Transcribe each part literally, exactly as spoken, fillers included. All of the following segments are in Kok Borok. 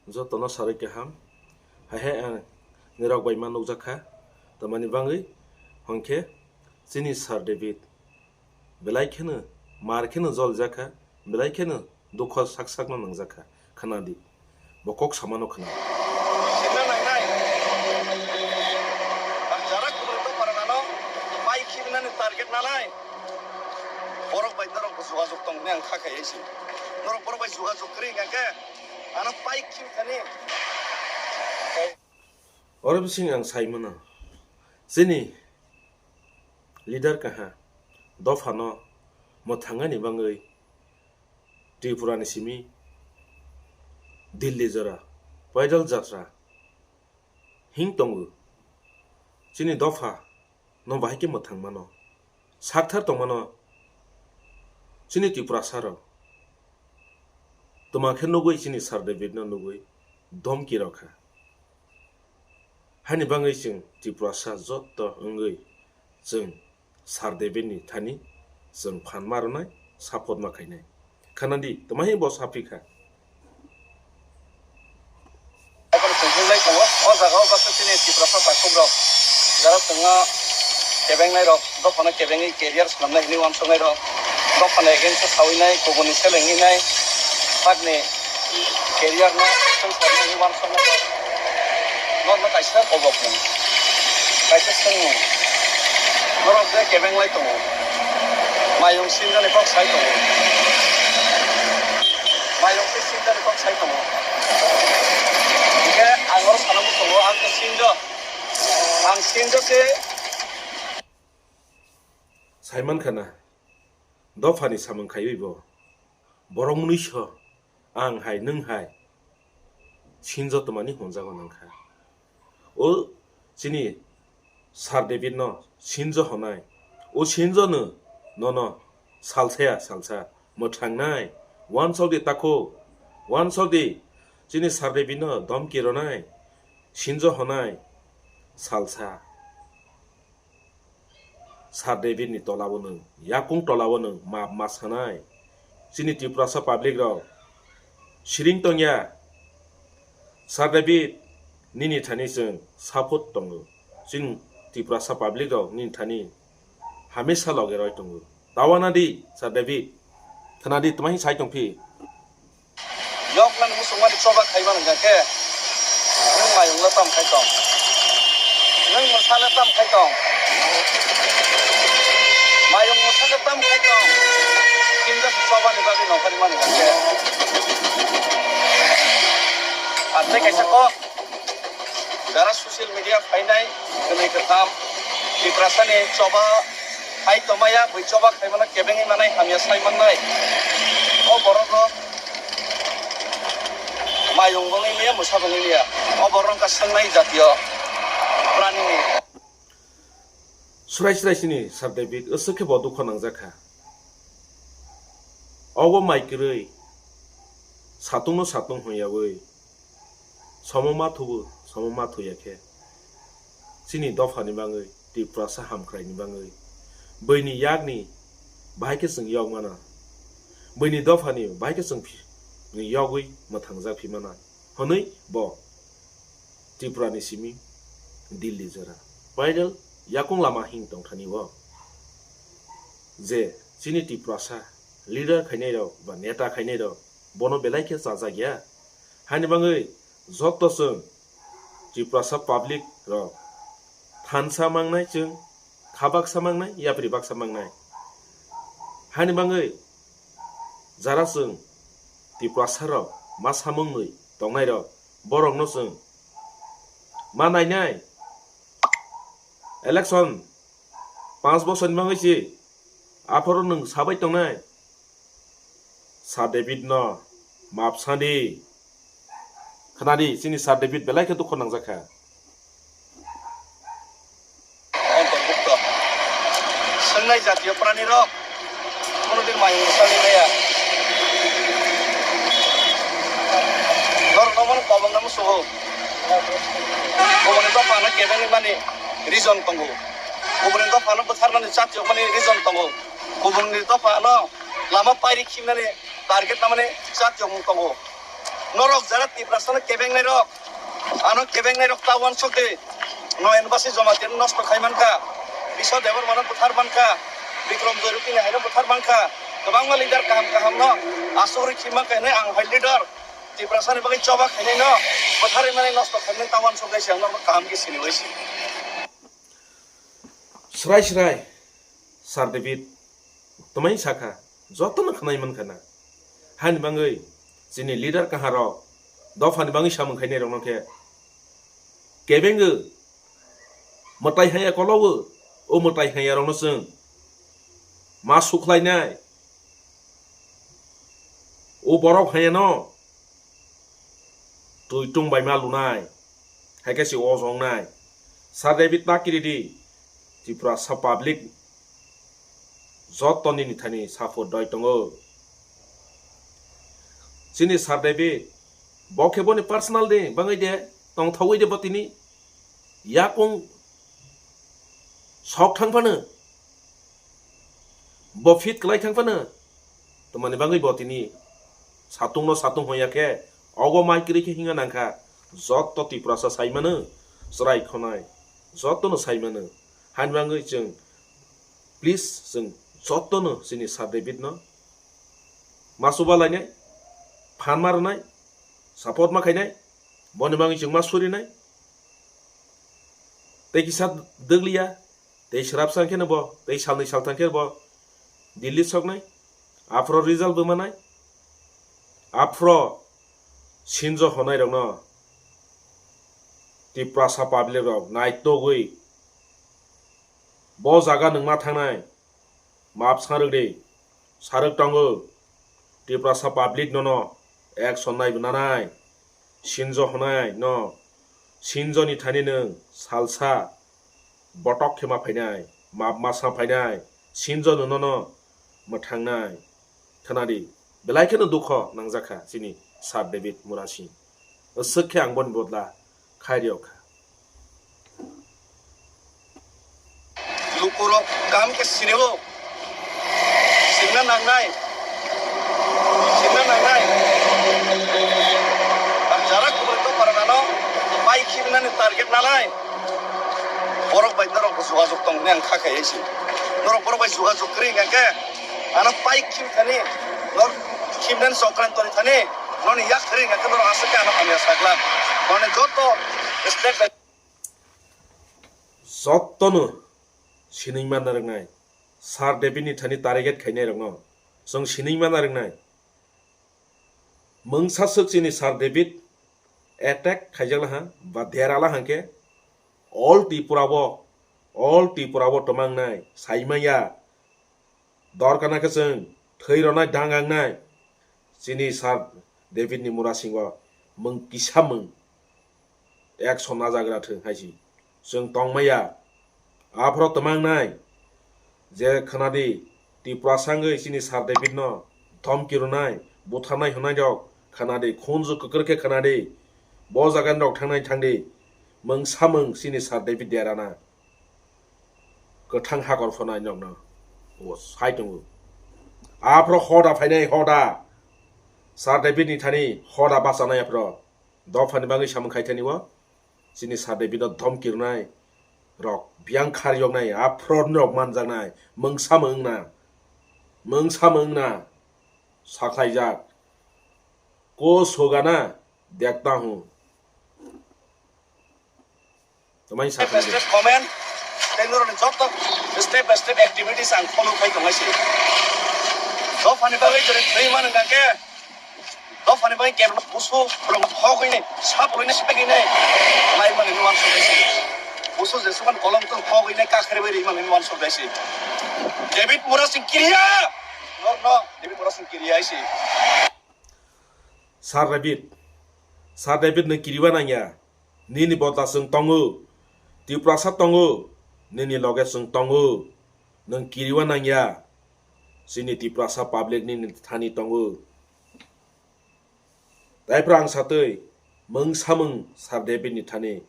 Jotono sarwi kaham. Hai hai ang nirok bai ma nukjak kha. Tamani bangwi hwnkhe chini Sir David belai kheno mar kheno joljak kha, belai kheno dukho sak sakno nangjak kha. Khwnadi, bo kok samano khwnadi. Sinna nangnai. Ang jara kubui to paranano pai khibinani target nanai. Borok bai norok bo jogajog tong hwnwi ang kha khai si. Norok borok bai jogajog kwrwi hwnkha khe ano pai khibithani. Oro bising ang sai mano, chini leader kaha dophano mwthangani bangwi Tripura ni simi Delhi jora paidal jatra hing tongo. Chini dopha no bahai khe mwthang mano, sakthar tong mano chini Tiprasa rok. Twma khe nugwi chini Sir David no nugwi domki rok kha. Hani bangwi chwng Tiprasa jotto wngwi chwng Sir David ni thani chwng phan ma rwnai, support ma khainai. Khwnadi, twma hi bo saphi kha. Chwng hinlai tongo, o jaga o baksa chini Tiprasa takhuk rok, jara chwngno kebengnai rok, dophano kebengwi career swnamnai hinwi uansuknai rok, dophano against o sawi nai, kubuni seleng hinai, sakni career no swng sarnani uansuknai rok. Norokno kaisa kobokmung, kaisa swngmung. Norok je kebeng lai tongo. Mayung sinjani kok sai tongo. Mayung se sinjani kok sai tongo. Hingke ang oro sana muchungo, ang khe sinjo. Ang sinjo se. Saiman khana, dophani samung khaiwi bo. Borok mwnwi so, ang hai, nwng hai, sinjo twmani honjago nang kha. O chini Sir David no sinjo honai. O sinjo no nono salsa ya salsa mwthangnai. Wansok di takhuk, wansok di chini Sir David no domki ronai, sinjo honai, salsa. Sir David ni tola o nwng, yakung tola o nwng map ma sanai. Chini Tiprasa public rok siring tongya. Sir David, nini thani chwng support tongo. Chini Tiprasa public rok nini thani hamesa loge roi tongo. Tawana di, Sir David. Khwnadi, twmai sai tongphi. Yoknani muchungmani choba khaimani hwnkha khe, nwng mayungno tam khai tong? Nwng mwsano tam khai tong? Mayung mwsano tam khai tong? Kinjak chobani bagwi nongkhormani hwnkha khe. Ar tei kaisa kok, jara social media phainai, kwnwi kwtham, Tiprasani choba hai tongmaya, bui choba khaimano kebengwi manai hamya sai mannai. O borok rok mayung bongwi liya, mwsa bongwi liya. O borok wngkha swngnai jatiyo pranini. Srai srai sini Sir David, aswk khe bo dukho nangjak kha. Obo mai kwrwi, satungno satung hwnyawi. Somo ma thubu, somo ma thuya khe. Chini dophani bangwi, Tiprasa hamkraini bangwi. Buini yakni bahai khe chwng yok mana. Buini dophani bahai khe chwng phi-, yogwi mwthangjak phi mana. Hwnwi bo Tripurani simi Delhi jora paidal yakung lama hing tongthani o. Je chini Tiprasa leader khainai rok ba neta khainai rok bono belai khe chajak ya. Hani bangwi joto chwng Tiprasa public rok thansa mangnai chwng, kha baksa mangnai, yapri baksa mangnai. Hani bangwi jara chwng Tiprasa rok ma samung nwi tongnai rok, borok no chwng ma nainai. Election panch bosor ni bangwi si aphuru nwng sabai tongnai. Sir David no map sadi. Khnadi, chini Sir David belai khe dukho nangjak kha. Swngnai jatiyo pranirok, konodir mayung sali maya. Norok no mano kobong namo sugo. Kubuni dophano kebengwi mani reason tongo. Kubuni dophano bwtharnani jatiyo mani reason tongo. Kubuni dophano lama pairi khimnani target namani jatiyo mung tongo. Norok jara Tiprasano kebengnai rok, ano kebengnai rok ta uansuk di. Noyan Basi Jamatia no nosto khai mankha, Biswa Debbarma no buthar mankha, Bikram Joyruti ni hai no buthar mankha, kwbangma leader kaham kaham no asugwi khi mankha hinwi ang hai leader Tiprasani bagwi choba khainai no butharwi mani nosto khainai ta uansuk dai se ang norok kaham khe sini bai se. Srai srai, Sir David, twmai sakha, jotono khwnai mankha na. Hani bangwi chini leader kaha rok dophani bangwi samung khainai rokno khe kebengwi mwtai haya kolowo, o mwtai haya rokno chwng ma sukhlainai, o borok haya no twi tung bai ma lunai, hai khe se o wngnai. Sir David ta kiri di, Tiprasa public joto nini thani support doi tongo. Chini Sir David, bo khe boni personal de, bangwi de, tongthogwi de bo tini yakung sok thang phano, bo fit kwlai thang phano, twmani bangwi bo tini satung no satung hoya khe, ogo mai kwrwi khe hinga nangkha, joto Tiprasa sai mano, chwrai khonai, joto no sai mano. Hani bangwi chwng, please, chwng joto no chini Sir David no ma chuba lainai, phan ma rwnai, support ma khainai, boni bangwi chwng ma surinai. Tei kisa dwgliya, tei srapsa khe no bo, tei salnwi salthang khe bo Delhi soknai, aphro result bo manai, aphro sinjo honai rokno Tiprasa public rok naitugwi bo jaga nwngma thangnai, map sarwk di, sarwk tongo, Tiprasa public nono action naibo nanai, sinjo honai no, sinjo ni thani nwng salsa botok khe ma phainai, map ma sa phainai, sinjo no nono mwthangnai. Khwnadi, belai kheno dukho nangjakha chini Sir David Murasing. Aswk khe ang boni bodla khai riyokha. Lukurok kaham khe sinio. Singna nangnai. Singna nangnai. Ang jara kubui to paranano pai khibinani target nalai. Borok bai norok bo jogajog tong hwnwi ang kha khai si. Norok borok bai jogajog kwrwi hwnkha khe ano pai khibithani nor khibinani chokran toni thani noni yak kwrwi hwnkha khe norok aswk khe ano hamya sakla. Noni joto step by Jotono sinui manna rwngnai, Sir David ni thani target khainai rokno chwng sinui manna rwngnai. Mungsa swk chini Sir David attack khaijak laha ba dera laha khe all Tripura bo, all Tripura bo twmangnai saimanya. Dorkana khe chwng thwi rwnai dang ang nai. Chini Sir David ni Murasing o mung kisa mung action najagra thwng hai si chwng tong maya. Aphro twmang nai je khwnadi Tiprasa wngwi chini Sir David no dhomki rwnai, butharnai hwnai rok khwnadi, khunju kwkrw khe khwnadi, bo jaga ni rok thangnai thangdi, mung samung chini Sir David derana. Kwthang hakor phano nokno o sai tongo. Aphro hoda phainai hoda. Sir David ni thani hoda bachanai aphro. Dophani bagwi samung khai thani o. Chini Sir David no dhomki rwnai rok biyang khar yoknai aphro rok manjaknai. Mungsa mungna. Mungsa mungna. Sakhlaijak. Ko sogana dekta hu. Tamai step by sakhlaijak. Step comment, tei norokni joto step by step activities ang follow khai tongnai se. Dophani bagwi jori thwi mano hwnkha khe, dophani bagwi kebla busu rok hogwi nai, sap rwini sipegwi nai, lai mani nuan sugwi se. Busu jesuman kolom tong hogwi nai, kakhre bai ri mani nuan sugwi se. David Murasing kiriya, no, no, David Murasing kiriya se. Sir David, Sir David nwng kiriwa nangya, nini bodla chwng tongo, Tiprasa tongo, nini loge chwng tongo, nwng kiriwa nangya, chini Tiprasa public nini thani tongo. Taiphra ang satwi, mung samung Sir David ni thani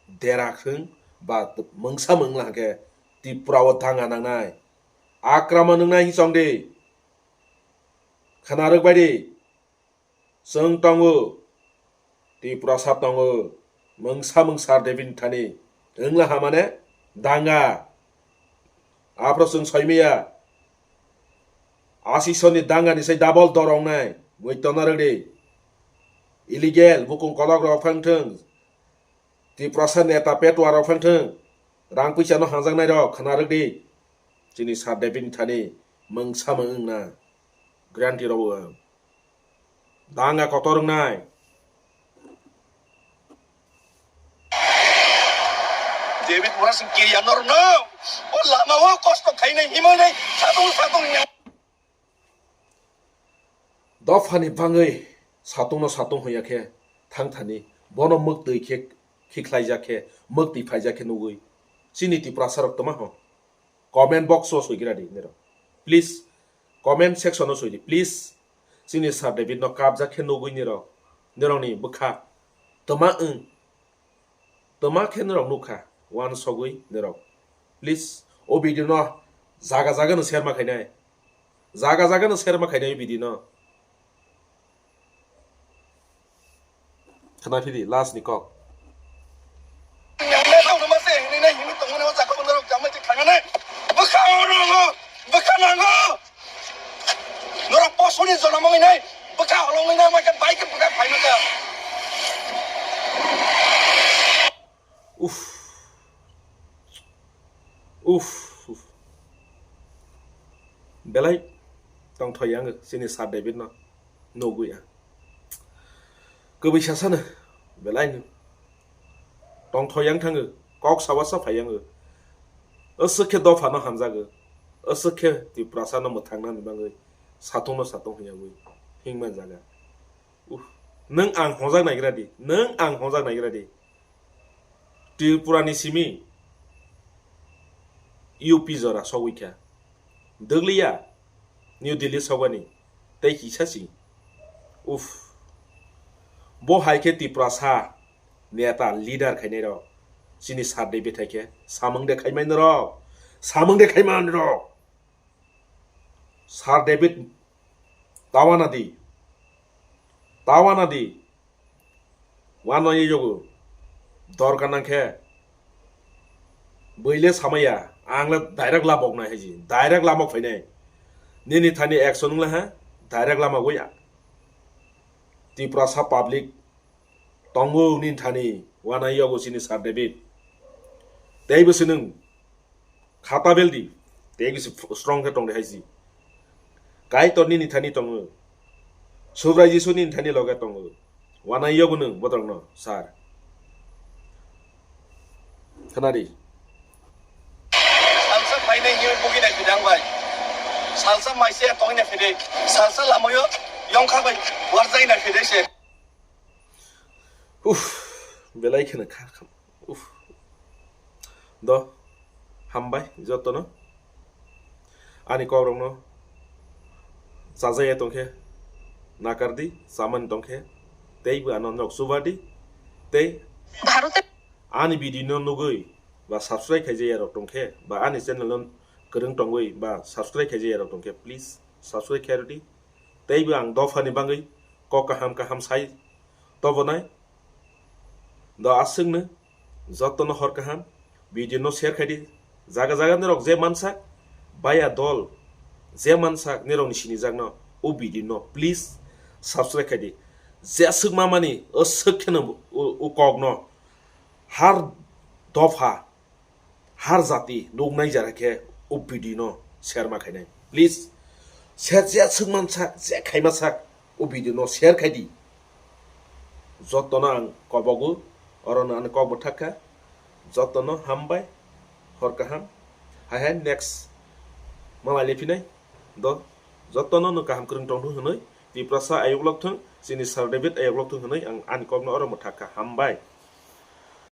dera khwng ba mung samung lang khe Tripura o danga nangnai. Akrama nwngnai hinwi chong di. Khna rwk bai di. Chwng tongo, Tiprasa tongo, mungsa mungsa David thani. Wngla hamane danga. Aphro chwng soimaya. Asisoni danga ni sai double dor wngnai. Mui tona rwdi. Illegal bukung kolok rok phang thung. Tiprasa neta petwa rok phang thung. Rang puisa no hanjaknai rok khna rwdi. Chini sir David thani mungsa mung wngna. Guarantee rw ang. Danga kotor wngnai. David Murasing kiriya norno. O lama o kosto khainai himai nai satung satung nya. Dophani bangwi satungno satung hoya khe thang thani bono mwktwi khe khikhlaijak khe mwktwi phaijak khe nugwi chini Tiprasa rok toma ho. Comment box o soi gira di nirok. Please, comment section o soi di. Please, chini Sir David no kapjak khe nugwi nirok. Nirok ni bwkha toma wng. Toma khe nirok nukha. Wan sogwi nirok. Please, o video no jaga jaga no share ma khainai. Jaga jaga no share ma khainai o video no. Khna phidi last ni kok. Bwkha nango. Norok posoni jonom wngwi nai. Bwkha holong wngwi nai, bwkha bike bwkha phaino ka. Uff. Uff, uff. Belai tongthoi yang chini Sir David no nugwi ang. Kwbwi sasano belai no tongthoi yang thango, kok sawa sa phai yang. Aswk khe dopha no hamjago, aswk khe Tiprasa no mwthangna ni bagwi satung no satung hwnyawi hingman jaga. Uff. Nwng ang hojak naigra di, nwng ang hojak naigra di. Tripura ni simi U P jora sogwi kha. Dwgliya New Delhi sogani tei kisa si. Uff. Bo hai khe Tiprasa neta leader khainai rok chini Sir David hai khe samung de khaimani rok. Samung de khaimani rok. Sir David, tawana di, tawana di, wano ye yogo, dorkar nang khe, bwile samaya, ang le direct labok nai haji, direct lamok phainai, nini thani action wngla ha, direct lama gwi, Tiprasa public, tongo nini thani, wana yogo chini Sir David. Tei bo se nwng khata beldi, tei bo se strong khe tongdi hai si. Kaitor nini thani tongo. Subrai Jisu nini thani loge tongo. Wana yogo nwng botrok no, sir. Khanadi. Salsa phainai hiwi bugi nai phidi ang bai. Salsa maise tongwi nai phidi. Salsa lamayo yongkha bai warjai nai phidi se. Uff, belai kheno kha kham. Uff. Do, hambai jotono. Ani kokrokno chajaya tongkhe nakardi, chamani tongkhe teibo ano norok chubardi. Tei Bharote ani video no nugwi ba subscribe khaijaya rok tongkhe ba ani channel no kwrwng tongwi ba subscribe khaijaya rok tongkhe, please subscribe khairwdi. Teibo ang dophani bagwi kok kaham kaham sai tobonai. Do aswkno jotono hor kaham, video no share khaidi. Jaga jaga norok je mansak, baya dol je mansak, norokni sinijakno o video no please subscribe khaidi. Jeswk mamani aswk kheno o, o kokno har dopha har jati nuknai jara khe o video no share ma khainai. Please, share je swk mansak, je khaima sak, o video no share khaidi. Jotono ang kobogo, orono ani kok bo thak kha. Jotono hambai, hor kaham. Hai hai next malai lephinai. Do, jotono no kaham kwrwng tongthung hwnwi, Tiprasa ayuk lok thung, chini Sir David ayuk lok thung hwnwi ang ani kokno oro mwthak kha. Hambai.